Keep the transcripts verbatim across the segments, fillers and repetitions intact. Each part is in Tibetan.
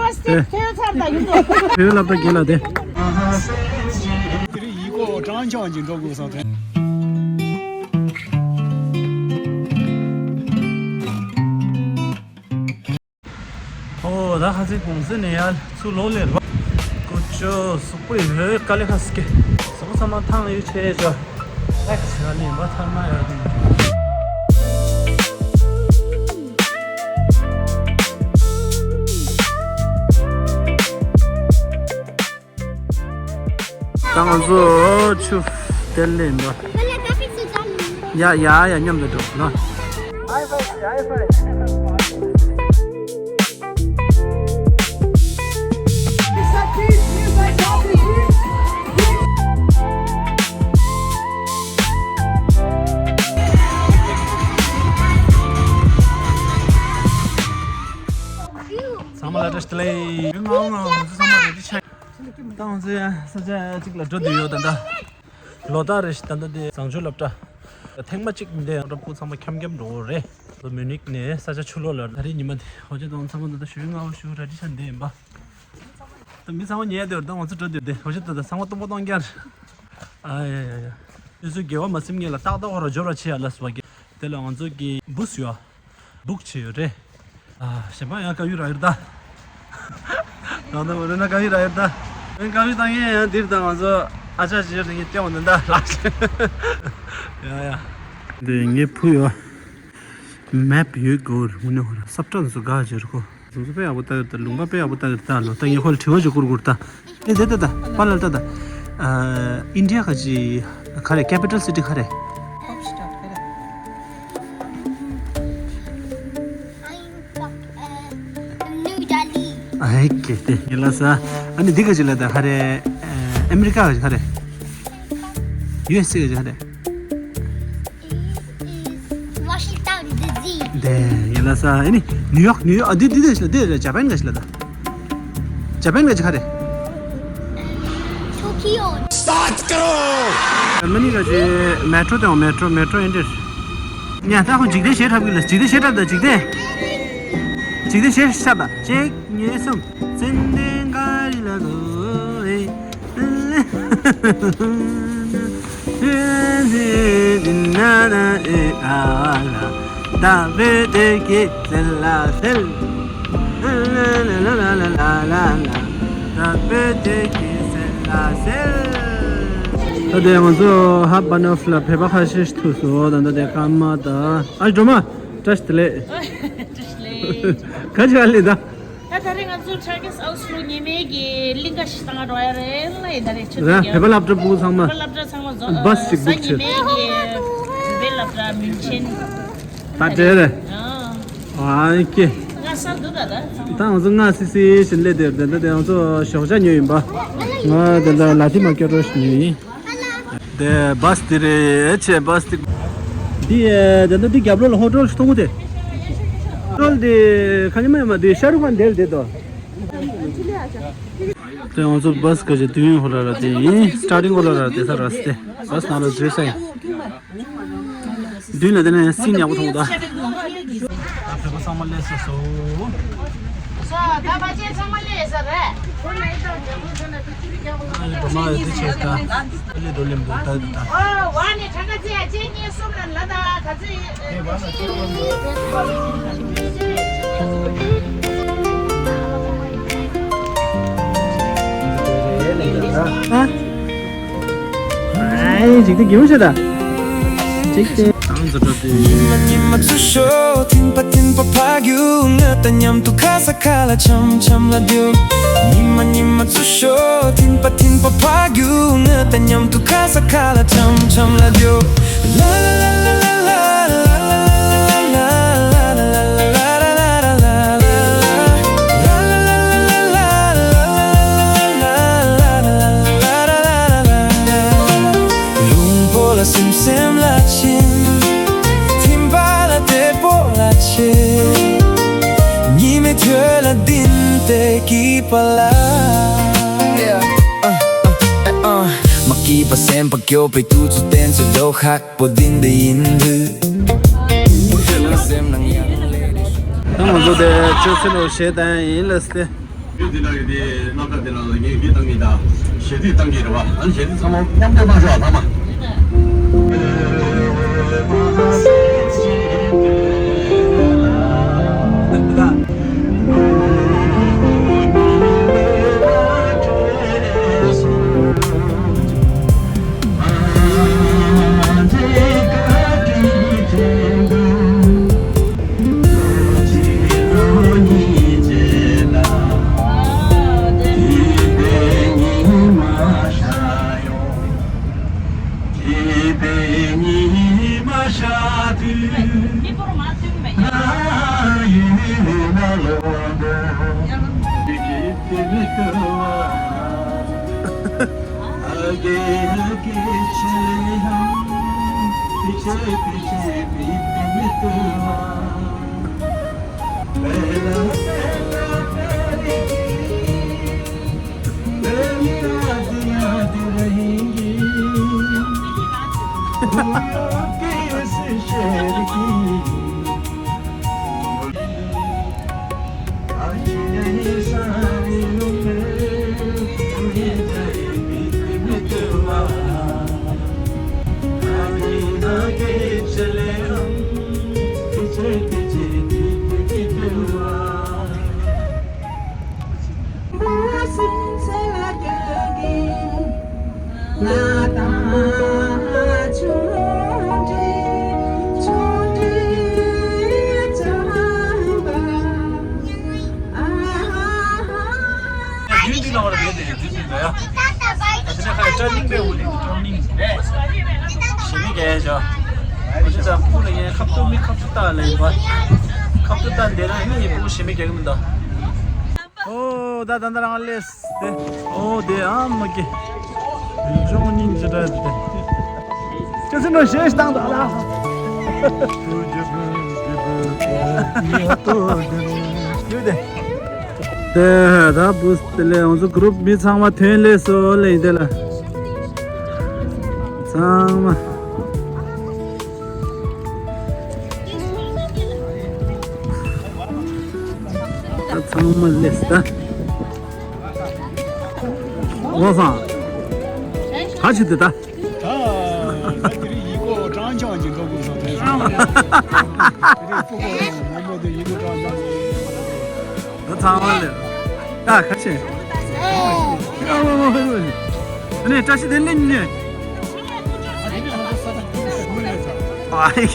ཁྱོད་ཚར་ད་ཡིན་ནོ། བོད་སློབ་གྲྭ་དགེ་ལ་དེ། དེ་རིང་ཡིག་སྐོགས་གྲངས་ཆ་ཅིག་འགྲོ་དགོས་བསམ་དོན། ཨོ་ད་ཁ་སང་གུང་སེང་ནས་ཡར་ཚུར་ལོག་ལེ་རོ། ཀུ་ཅོ་སུག་པོ་ཡོད་དཀའ་ལས་ཁག་སྐྱེ། སོང་ཚང་མ་ཐང་ཡོད་ཆེ་ཆོ། ཨེག་ཆ་ལེ་བ་ཐར་མ་ཡོད། ད་ང་ཚོ་ཆུ་དེར་ལེན་པ། ཡ་ཡ་ཡ་མཉམ་དུ་འགྲོ་ན། ཚང་མ་ལ་བཀྲ་ཤིས་བདེ་ལེགས། ང་ང་ང་ཚོ་ཚང་མ་རེ་ཌི་ཆགས། ད་ང་ཚོ་ཡང་ས་ཆ་གཅིག་ལ་འགྲོ་འདོད་ཡོད་ད་ལྟ། ལོ་ལྟར་རེ་བཞིན་ད་ལྟ་དེ་བཟང་སྤྱོད་སློབ་གྲྭ། ཐེངས་མ་གཅིག་འདི་ཡང་སློབ་ཕྲུག་ཚང་མ་འཁྱམ་འཁྱམ་འགྲོ་གི་རེད། ལོ་མུ་ནིག་ནས་ས་ཆ་ཕྱི་ལོགས་ལ་ད་རེས་ཉི་མ་དེ་ཧོ་ཅེ་དང་ཚང་མ་ད་ལྟ་ཞུ་ང་ཧོ་ཞུ་ར་ཏི་ཤ་འདི་ཡིན་པ། ད་མི་ཚང་མ་ཉལ་དེ་བར་ད་ང་ཚོ་འགྲོ་འདོད་དེ་ཧོ་ཅེ་ད་ད་ཚང་མ་སྟོང་པ་སྟོང་རྐྱང་རེད། ཨ་ཡ་ཡ་ཡ། དེ་ཚོ་དགེ་བ་མ་སེམས་ངེས་ལ་ཏག་ཏག་ཧོ་ར་འབྱོར་ར་ཆེ་ཡ་ལ་སུ་བ་གི། དེ་ལ་ང་ཚོ་གི་བུ་སུ་ཡོད། སྦུག་བྱས་ཡོད་རེད། ཨ། གཞན་པ་ཡང་དཀའ་ཡུལ་རག་ཡོད་ད། ད་ལྟ་མ་རེད་ན་དཀའ་ཡུལ་རག་ཡོད་ད། ཨེ་དཀའ་ཡུལ་བཏང་ཡས་ཡང་འདིར་ད་ང་ཚོ་ཨ་ཅག་ཅིག་ཡོད་དེ་ངས་སྟོན་འོང་ནི་ད་ལགས། ཡ་ཡ། འདི་ངའི་བུ་ཡོད། མེབ་ཡོད་གོ་རུ་ནི་ཧོ་ར་སབ་ཏྲ་ཚོ་དགའ་བྱེད་རུ་ཁོ། ཚོ་ཚོ་དཔེ་ཡག་པོ་ལྟ་ཡོད་ད། ལུང་པ་དཔེ་ཡག་པོ་ལྟ་ཡོད་ད་ལོ། ད་ངས་ཁོ་ལ་དྲི་བ་ཅིག་བསྐུར་དགོས་ད། ཨེ་དེ་ད་ད་པཱ་ལགས་ལྟ་ད། ཨ། ཨིན་ཌི་ཡ་ག་ཅི་ག་རེ་ཀེ་པི་ཊལ་སི་ཊི་ག་རེ། New Delhi. ཨ་ཧེ་ཀེ་དེ་ངས་ལ་ས། ཨ་ནི་འདི་ག་ཅི་ལ་ད་ག་རེ། ཨ་མེ་རི་ཀ་ག་ཅི་ག་རེ། ཡུ་ཨེས་ཨེ་ག་ཅི་ག་རེ། Washington D C. དེ་ཡིན་ལ་ས་ཨ་ནི་ནིའུ་ཡོག་ནིའུ་ཡོག་ཨ་འདི་འདི་འདི་ཞིག་ལ་འདི་ཇ་པན་ག་ཞིག་ལ་ད། ཇ་པན་ག་ཅི་ག་རེ། Tokyo. སྟཱཊ་ཀ་རོ། ཇར་མ་ནི་ག་ཅི་མེ་ཊྲོ་དང་མེ་ཊྲོ་མེ་ཊྲོ་ཨེ་འདྲ། ཉ་ད་ཁོ་འཇིག་རྟེན་ཞེ་དྲག་གི་ལ་འཇིག་རྟེན་ཞེ་དྲག་ད་འཇིག་རྟེན། འཇིག་རྟེན་ཞེ་དྲག་ད་གཅིག་གཉིས་གསུམ། ཙན་དན་ག་རི་ལ་དོ་ཨེ། ད་དེ་ང་ཚོ་ཧབ་པ་ནོ་ཕ་ལ་བོད་པ་ཁ་ཤས་ཐུག་སོང་། ད་ད་དེ་སྐར་མ་ད་ཨ་སྒྲོལ་མ་བཀྲ་ཤིས་བདེ་ལེགས། བཀྲ་ཤིས་བདེ་ལེགས། ག་ཅི་ཨ་ལེ་ད། ད་ད་རེས་ང་ཚོ་ཊར་ཀིས་ཨའུ་སི་ལུ་ཉི་མའི་གི་གླིང་ག་ཞིག་བཏང་འགྲོ་ཡ་རེད་ལ་ཡིན་ད་རེད་ཆུ་ཚོད་ར་བོད་པ་སློབ་གྲྭ་ཕྲུ་གུ་ཚང་མ། བོད་པ་སློབ་གྲྭ་ཚང་མ་འཛོམས་བྷ་སི་ཅིག་གཟའ་བུག་ཉི་བྱས། མའི་གི་བོད་པའི་སློབ་གྲྭ་མིང་ཆེན། ད་འདྲེ་རེད། ཨ་ཀེ། ང་ས་འདུག་ད་ད་ཚང་མ། ད་ང་ཚོ་སྔ་སི་སི་ཞིག་སླེབས་དེར་དེ་འདྲ་དེ་ང་ཚོ་ཞོགས་ཇ་ཉོས་ཡིན་པ། ང་དེ་འདྲ་ལ་ཐི་མ་སྐྱོ་རོ་ཞིག་ཉོས་ཡིན། དེ་བྷ་སི་དེ་རེད་ཆེ་བྷ་སི་དེ། འདི་ཨེ་དེ་འདྲ་འདི་རྒྱབ་ལོགས་ལ་ཧོ་ཊེལ་ཞིག་མཐོང་གི་དེ། ཧོ་ཊེལ་དེ་ཁ་ཉི་མ་ཡ་མ་དེ་ཤ་རུ་ཁན་དེར་དེ་དོ། དེ་ང་ཚོ་བྷ་སི་ག་ཅི་དུས་ཡུན་ཧོ་ལ་ར་དེ་ཡིན། སི་ཊར་ཊིང་ཧོ་ལ་ར་དེ་ས་ར་སི་དེ་བྷ་སི་ནང་ལ་འཛུལ་ས་ཡིན། མདུན་ལ་དེ་ནས་སིན་ཡག་པོ་མཐོང་ད། ད་བོད་པ་ཚང་མ་སླེབས་ས་སོ། སོ་ད་ཕ་ཆེ་ཚང་མ་སླེབས་ས་རེད། ཨ་ནི་བུ་མ་འདི་བྱས་ད་སླེབས་འགྲོ་སླེབས་འགྲོ་ད་ད། ཨོ་ཝ་ནི་ཁྲ་ཁ་ཚི་ཡ་ཅེ་ཉེ་སུམ་ར་ལ་ད་ག་ཚི། ཨ། ཨའི་འཇིག་རྟེན་གྱི་མོ་ཤ་ད། འཇིག་རྟེན། ཉི་མ་ཉི་མ་ཚུར་ཤོག་ཐིམ་པ་ཐིམ་པ་ཕ་རྒྱུག་ང་དང་མཉམ་དུ་ཁ་ས་ཁ་ལ་འཆམ་འཆམ་ལ་རྒྱུག་ཉི་མ་ཉི་མ་ཚུར་ཤོག་ཐིམ་པ་ཐིམ་པ་ཕ་རྒྱུག་ང་དང་མཉམ་དུ་ཁ་ས་ཁ་ལ་འཆམ་འཆམ་ལ་རྒྱུག་ལུང་པོ་ལ་སིམ་སིམ་ལ་ཕྱིན། ཐིམ་པ་ལ་དེ་པོ་ལ་ཆེ། ཉི་མའི་ཐོད་ལ་ལྡིང་སྟེ་སྐྱིད་པ་ལ། མ་སྐྱིད་པ་སེམས་པ་སྐྱོ་བའི་དུས་ཚོད་བསྟན་ཚོད་ལོ་ཁག་པོ་འདི་འདི་ཡིན་དུས། སེམས་ནང་ཡང་ལས་རེ་ཞུ། ད་ང་ཚོ་དེ་ཆུ་ཚོད་ལོ་ཞེ་དང་ཡིན་ལ་སྟེ། ཡུལ་འདི་ལ་ཡོད་དེ་སློབ་གྲྭ་འདི་ལ་ངས་འདི་བཏང་གི་ད་ཞལ་འདེབས་བཏང་གི་རེད་བ། ཨ་ནི་ཞལ་འདེབས་ཚང་མ་མཉམ་འདེགས་བཏང་ཤོག་ཨ་ཚང་མ། ཞི་མི་རྒྱག་ཡ་ཅོ། ཁོ་ཚོ་ད་ཕུ་ལ་ཡན་ཁབ་ཏུ་མི་ཁབ་ཏུ་ལྟ་ལ་ཡིན་པ། ཁབ་ཏུ་ལྟ་འདི་ན་མི་ཡི་ཕུ་ཞི་མི་རྒྱག་གི་མི་འདུག་ཨོ་ད་ད་ད་རང་ལེས་ཏེ། ཨོ་དེ་ཨ་མ་ཀེ། ཅོང་ཉིན་ཅི་འདྲ་དེ། ཅི་སི་ནོ་ཤེས་བཏང་ད་ལ། ཡོད་དེ། དེ་ད་བུ་དེ་ལས་ང་ཚོ་གུ་རུབ་མི་ཚང་མ་ཐོན་ལས་སོ་ལས་དེ་ལ། ཚང་མ། ད་ཚང་མ་ལས་ད། ཝང་སང་། ག་ཅི་དེ་ད། ད་ད་དེ་རིང་ཡིག་སྐོགས་ཀྲང་ཆང་གི་འགྲོ་དགོས་བསམ་དེ་རང་། དེ་རིང་སྤུ་གུ་མང་པོ་དེ་ཡིག་སྐོགས་ཀྲང་ཆང་གི། ད་ཚང་མ་ལས། ད་ཁ་ཆེ། ཨ་ནི་བཀྲ་ཤིས་བདེ་ལེགས་ཉིན་ནས། ཨ་ཡེ།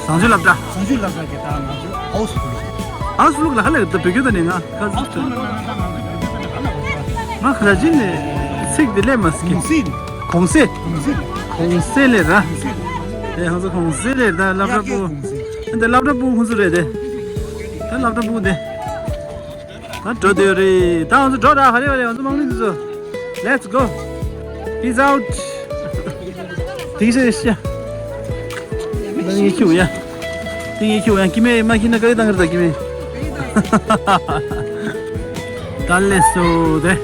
བཟང་སྤྱོད་སློབ་གྲྭ། བཟང་སྤྱོད་སློབ་གྲྭ་གི་ད་ང་ཚོ་ཨའུ་སི་ལུག་ཨའུ་སི་ལུག་ལ་ཧ་ལས་ད་བོད་སྐད་ད་ནས་ང་ཁ་ང་ཁ་ཅིག་ནས་ཚིག་འདི་ལས་མ་སྲིད་གི། གོང་སེ། གོང་སེ། གོང་སེ་ལས་ར། ཨེ་ང་ཚོ་གོང་སེ་ལས་ད་སློབ་གྲྭ་པོ། འདི་སློབ་གྲྭ་པོ་ཁོང་ཚོ་རེད་དེ། ད་སློབ་གྲྭ་པོ་དེ། ད་འགྲོ་འདོད་རེད། ད་ང་ཚོ་འགྲོ་ར། ཧ་རེ་ཧ་རེ། ང་ཚོ་དམག་མི་འདི་ཚོ། Let's go. Peace out. དེང་ཤ་ཤ། ད་ངས་ཁྱུག་ཡ། དེ་ངས་ཁྱུག་ཡ། ཀི་མེ་མ་ཁྱི་ན་ཀ་ཡི་དང་ཀར་ད་ཀི་མེ། ད་ལེ་སོ་དེ།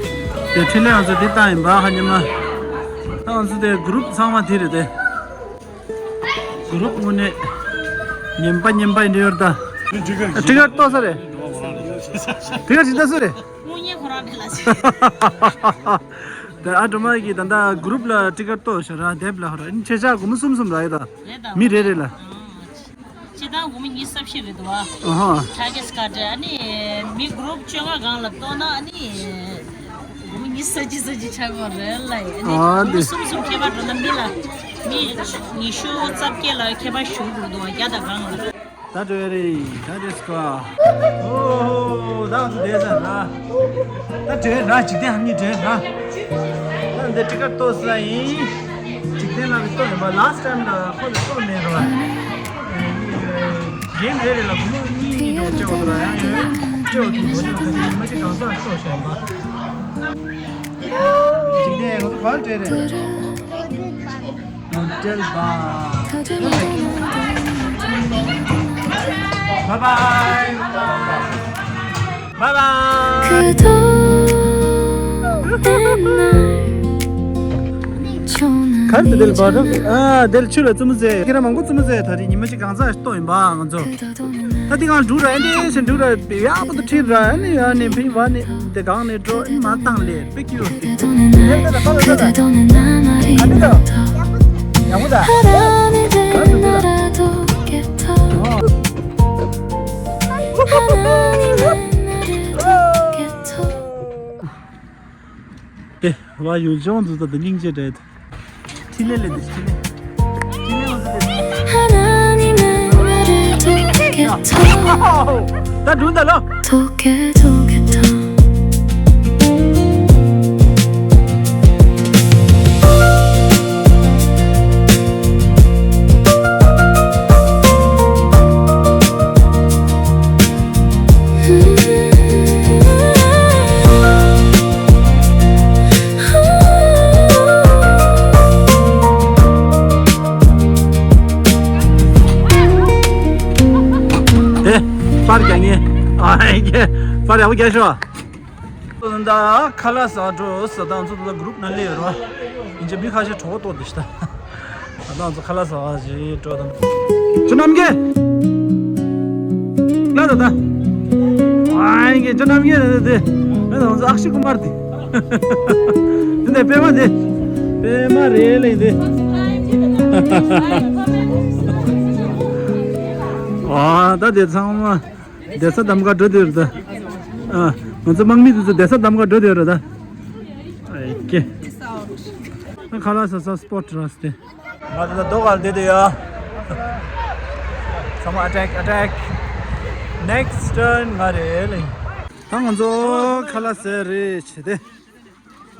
དེ་འཕྲིན་ལས་ང་ཚོ་དེ་བཏང་ཡིན་པ་ཧ་ཉི་མ། ད་ང་ཚོ་དེ་གུ་རུབ་ཚང་མ་དེ་རེད་དེ། གུ་རུབ་དངོས་གནས་ཉན་པ་ཉན་པ་ཡིན་འདྲ་ཡོད་ད། ཊི་ཀེ་ཊི་ཏོ་ས་རེད། ཊི་ཀེ་ཊི་ཇི་ལྟ་སུ་རེད། དངོས་གནས་ཁོ་རང་རེད་ལ་ཟེར། ད་ཨ་སྒྲོལ་མ་གིས་ད་ལྟ་གུ་རུབ་ལ་ཊི་ཀེ་ཊི་ཏོ་ཤ་ར་དེབ་ལ་ཧོ་ར་ཨིན་ཆེ་ཆ་སྒོར་མོ་གསུམ་གསུམ་རག་ཡོད་ད། རེད་ད། མི་རེ་རེ་ལ། སྤྱི་བཏང་སྒོར་མོ་ཉི་ཤུ་རྩ་བཞི་རེད་འདུག་བ། ཨ་ཧ། ཊར་གེ་ཊི་ཀ་ཊི་ཨ་ནི་མི་གུ་རུབ་བཅོ་ལྔ་སྒང་ལ་གཏོང་ན་ཨ་ནི། སྒོར་མོ་ཉི་ཤུ་རྩ་བཞི་རྩ་བཞི་ཆགས་ཀྱི་རེད་ལ་ཡིན། ཨ་ནི་ཨ་སྒོར་མོ་དེ་གསུམ་གསུམ་ཁྱད་པར་འགྲོ་ན་མི་ལ་མི་ཉི་ཤུ་རྩ་བརྒྱད་ལ་ཁྱད་པར་ཞུ་གི་འདུག་བ་བརྒྱ་དང་སྒང་ལ། ད་འགྲོ་ཡ་རེད། ད་འགྲོ་སི་ཀ། ཨོ་ཧོ་ད་ང་ཚོ་བསྡད་ས་ར། ད་འགྲོ་ཡ་ར་འཇིག་རྟེན་ཧ་མི་འགྲོ་ཡ་ར། ད་འདི་ཊི་ཀེ་ཊི་ཏོ་ས་ཡིན། འཇིག་རྟེན་ལ་བི་ཏོ་ཡིན་པ་ལཱ་སི་ཊི་ཊེམ་ལ་ཁོ་ལ་ཏོ་མེད་ར། གེམ་རེ་རེ་ལ་སྒོར་མོ་གཉིས་གཉིས་འགྲོ་སྤྲད་པ་ར་ཡང་ཡོད། སྤྲད་པ་ཐུབ་པ་ཉི་མ་གཅིག་གང་ས་ཤོག་ཤོག་པ། འཇིག་རྟེན་ང་ཚོ་ག་ལ་འགྲོ་རེད། Hotel bar. Bye bye. Bye bye. གར་དུ་དེ་ལ་བར་དུ་ཨ་དེ་ལ་ཆུ་ལ་བཙུན་མོ་ཟེར། ཁྱེད་རང་མང་པོ་བཙུན་མོ་ཟེར། ད་རེས་ཉི་མ་གཅིག་གང་ཚ་ལྟོ་ཡིན་པ་ང་ཚོ། ད་ འདི་གང་འགྲུ་ར་འདི་སེ་འགྲུ་ར་ཡག་པོ་ཏུ་ཁྲིད་ར་ནི་ཡ་ནི་ཕིན་བ་ནི་དེ་གང་ནི་འགྲོ་ནི་མ་བཏང་ལེ་པེ་ཀྱུ་ཏི་ཡ་ད་ད་ད་ད་ད་ད་ཨ་ནི་ད་ཡག་པོ་ད་ད་ད་ད་ད། དེ་བ་ཡུལ་ལྗོངས་འདི་ད་དེ་སྙིང་རྗེ་རེད། ཕྲིན་ལས་ལས་འདི་ཕྲིན་ལས། ཕྲིན་ལས་འོ་ད་དེ། ད་འགྲུལ་ད་ལོ། ཨེ། པར་རྒྱག་ངེས། ཨ་ཡེ། པར་ཡག་པོ་རྒྱག་ཤོག་ད་ཁ་ལག་ཟ་འགྲོ་ཟ་དང་ཚོ་ད་གུ་རུབ་ནང་སླེབས་ཡོད་ར། ཡིན་ཅི་མི་ཁ་ཤས་གྲོགས་ཏོ་དེ་ཤི་ད། ད་ང་ཚོ་ཁ་ལག་ཟ་བ་ཞིག་འགྲོ་དང་། ཅོ་ནམ་རྒྱལ། ལ་ད་ད། ཨ་ཡེ་ཅོ་ནམ་རྒྱལ་དེ་དེ། ང་ཚོ་ཨག་ཤི་ཀུ་མར་དེ། དེ་ནས་པད་མ་དེ། པད་མ་རེད་ལེ་དེ། ཨ་ད་དེ་ཚང་མ། བསྡད་ས་གདམ་ག་འགྲོ་དེ་རེད་ད། ཨ། ང་ཚོ་དམག་མི་དེ་ཚོ་བསྡད་ས་གདམ་ག་འགྲོ་དེ་རེད་ད། ཨེ་ཀེ། ཁ་ལག་ཟ་ས་སྤོ་ཊི་ར་སྟེ། ང་ཚོ་ད་རྡོ་ག་ལ་བསྡད་དེ་ཡ། ཚང་མ་ཨ་ཊེག་ཨ་ཊེག། ནེག་སི་ཊར་ན་ང་རེད་ལེ། ད་ང་ཚོ་ཁ་ལག་ཟས་རེད་བྱས་ཏེ།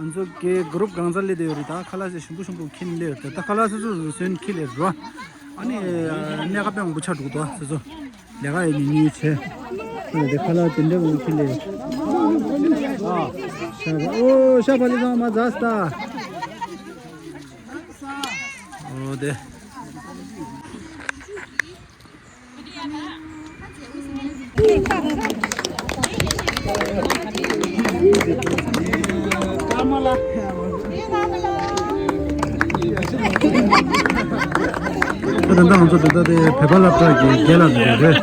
ང་ཚོ་གི་གུ་རུབ་གང་ཚ་སླེབས་བསྡད་ཡོད་རེད། ད་ཁ་ལག་ཟས་ཞིམ་པོ་ཞིམ་པོ་ཁྱེར་སླེབས་ཡོད་རེད། ད་ཁ་ལག་ཟས་ཚོ་བཟོས་ནས་ཁྱེར་སླེབས་རེད་བ། ཨ་ནི་གནས་ཁ་དཔེ་མང་པོ་ཆགས་འདུག་ད་ཟས་ཚོ་ལས་ཀ་ཡོད་ཉུང་ཉུང་བྱས། ཨ་ནི་དེ་ཁ་ལག་དེ་འདྲ་མང་པོ་ཁྱེར་སླེབས་ཡོད། ཨོ་ཤ་བ་ལི་ཚང་མ་ཛ་སྟ། ཨོ་དེ། ད་ལྟ་ང་ཚོ་ད་ལྟ་དེ་བོད་པ་སློབ་གྲྭ་གི་རྒན་ལགས་དེ་རེད།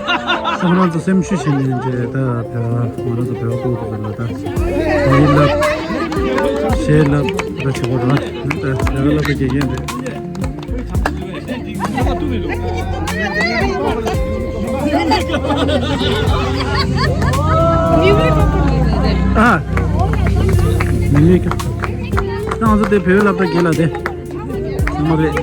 སོང་ང་ང་ཚོ་སེམས་ཤུགས་ཞིག་ནས་འདྲེ་ད་བོད་པ་ང་རང་ཚོ་བོད་པ་ཕྲུ་གུ་དེ་ཚོ་ལ་ད་དེ་ལབ་གཞས་ལབ་ད་བྱེད་དགོས་རེད། ད་བོད་པ་སློབ་གྲྭ་དགེ་རྒན་རེད། ཨ། མི་མི་ཀ་ང་ཚོ་དེ་བོད་སློབ་གྲྭ་དགེ་ལགས་དེ་ཚང་མ་རེད།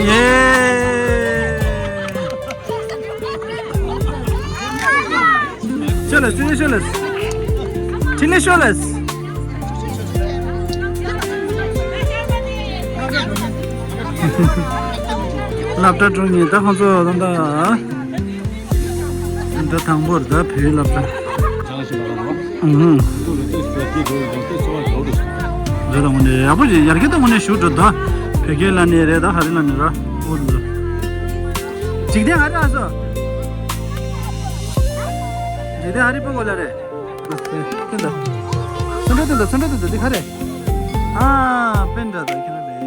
ཡེ། ཤོ་ལེས། ཕྲིན་ལས་ཤོ་ལེས། ཕྲིན་ལས་ཤོ་ལེས། སློབ་གྲྭ་དྲུང་ནས་ད་ཁོང་ཚོ་ད་ད་ད་དང་པོར་ད་བོད་སློབ་གྲྭ། ཨུ་ཧུང་། རེད་ད། དངོས་གནས་ཡག་པོ་ཞིག་ཡར་རྒྱས་ད་དངོས་གནས་ཞུ་འགྲོ་ད། བོད་སྐད་ལ་ནི་རེད་ད། ཧ་རི་ལ་ནི་ར་འོ་ལ། འཇིག་རྟེན་ཧ་རི་ཨ་སོ། འཇིག་རྟེན་ཧ་རི་པོ་གོ་ལ་རེད། ཨ་སེ་ཏན་ད། སུན་ཏྲ་ཏན་ད། སུན་ཏྲ་ཏན་ད་འདི་ག་རེད། ཨ་པེན་ཏྲ་ད་ཁྱེད་རང་རེད།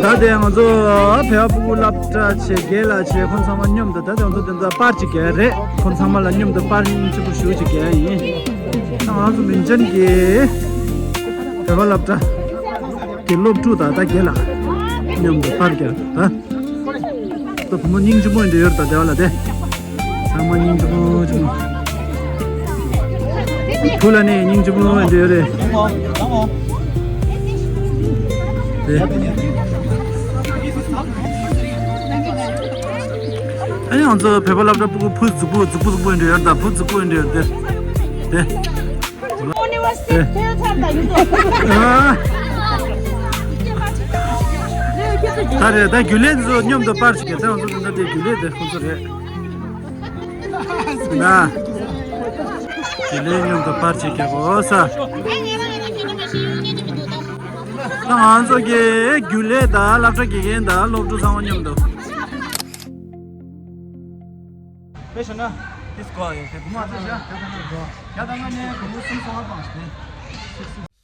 ད་དེ་ང་ཚོ་བོད་པ་ཕྲུ་གུ་སློབ་གྲྭ་ཆེ་རྒན་ལགས་ཆེ་ཁོང་ཚང་མ་མཉམ་དུ་ད་དེ་ང་ཚོ་དེ་ཚོ་པར་ཅིག་རྒྱག་རེད། ཁོང་ཚང་མ་ལ་མཉམ་དུ་པར་སྙིང་རྗེ་པོ་ཞུ་ཅིག་རྒྱག་ཡིན། ད་ང་ཚོ་མིང་ཅན་གྱི་བོད་པ་སློབ་གྲྭ་གི་སློབ་ཕྲུག་དང་ད་རྒན་ལགས་མཉམ་དུ་པར་རྒྱག་ད། ད་བུ་མོ་སྙིང་རྗེ་མོ་འདྲ་ཡོད་ད་དེ་བ་ལ་དེ། ཚང་མ་སྙིང་རྗེ་མོ་རྗེ་མོ། བུ་ལ་ནི་སྙིང་རྗེ་མོ་འདྲ་ཡོད་རེད། དེ། ཨ་ནི་ང་ཚོ་བོད་པ་སློབ་གྲྭ་ཕྲུ་གུ་བུ་རྫིག་པོ་རྫིག་པོ་རྫིག་པོ་འདྲ་ཡོད་ད། བུ་རྫིག་པོ་འདྲ་ཡོད་དེ། དེ། ཨ། ད་རེད་ད། རྒྱུན་ལས་འདི་ཚོ་མཉམ་དུ་པར་ཞིག་གི་ད་ང་ཚོ་འདི་འདྲ་དེ་རྒྱུན་ལས་དེ་ཁོང་ཚོ་རེད། ན། རྒྱུན་ལས་མཉམ་དུ་པར་ཞིག་གི་གོ་ས། ད་ང་ཚོ་གི་རྒྱུན་ལས་དང་སློབ་གྲྭ་དགེ་རྒན་དང་སློབ་ཕྲུག་ཚང་མ་མཉམ་དུ། དཔེ་བཞག་ན། Let's go. ཡོད་ཚད་བུ་མོ་ཚོ་བཞག་བརྒྱ་དང་ལྔ་ནས་བུ་མོ་གསུམ་སོང་བ་དང་།